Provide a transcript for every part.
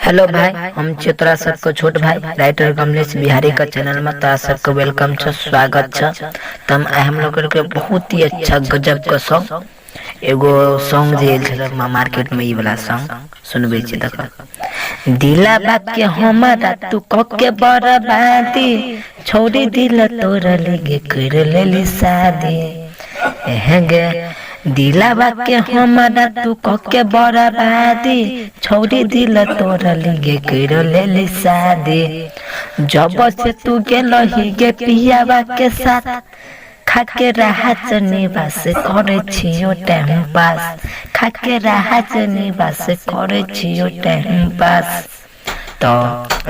Hello भाई, हम छियै तोरा सबके छोट भाई राइटर कमलेश बिहारी के चैनल में तोरा सबके welcome छ, स्वागत छ। त हम आइ हम लोग के बहुत ही अच्छा गजब के सॉन्ग, एगो सॉन्ग जे आयल छल मार्केट में, ई वाला सॉन्ग सुनबै छी। देख दिला बात के हमारा तू क के बर्बादी, छोड़ी दिल तोरा लगे कर लेली शादी। गे दिलावा के हमारा तू क के बर्बादी, छोड़ी दिल तोरा लगे कर लेली शादी। जब से तू गेलही गे पियावा के साथ, खाके राहत निवास करे छियो टाइम पास, खाके राहत निवास करे छियो टाइम पास। तो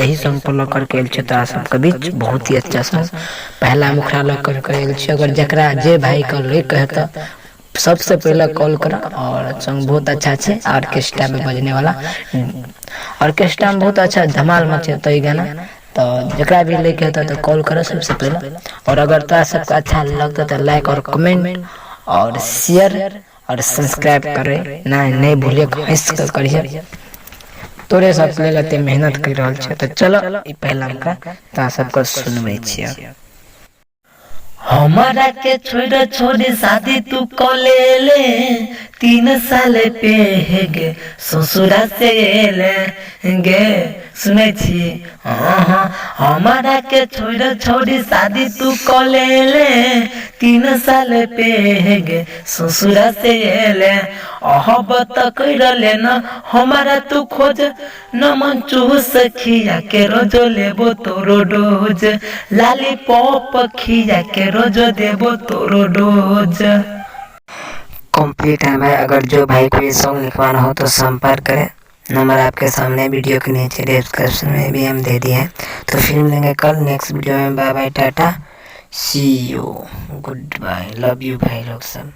यही सॉन्ग पर लऽ करके आयल छियै तोरा सबके बीच, बहुत ही अच्छा सॉन्ग पहला मुखड़ा लऽ करके आयल छियै। अगर जकरा जे भाई के लै के हेतऽ सबसे पहले कॉल कर। और सॉन्ग बहुत अच्छा छै, ऑर्केस्ट्रा में बजने वाला, ऑर्केस्ट्रा में बहुत अच्छा धमाल मचेतै ई गाना। तो जकरा भी लैके हेतऽ तऽ कॉल करऽ सबसे पहले। और अगर तोरा सबके अच्छा लगतौ तऽ लाइक और कमेंट और शेयर और सब्सक्राइब करे ना नहीं भूलिए, हंस के करिए, तोरे सबके लेल एते मेहनत कर रहल छियै। तऽ चलो ई पहला मुखड़ा तोरा सबके सुनबै छियै। हमारा के छोड़ छोड़ शादी तू को ले ले, 3 साल पे गे ससुरा से ले गे। सुनै छी? हाँ हाँ, हमारा के छोड़ छोड़ शादी तू को ले ले, 3 साल पे गे ससुरा से ले। अहब त कर ले न हमारा तू खोज न मन चूस खिया के रोजो लेबो तोरो डोज, लाली पॉप खिया के रोजो देबो तोरो डोज। कंप्लीट है भाई। अगर जो भाई को ये सॉन्ग लिखवाना हो तो संपर्क करें, नंबर आपके सामने वीडियो के नीचे डिस्क्रिप्शन में भी हम दे दिए हैं। तो फिर मिलेंगे कल नेक्स्ट वीडियो में। Bye bye, tata, see you, good bye, love you भाई लोग सब।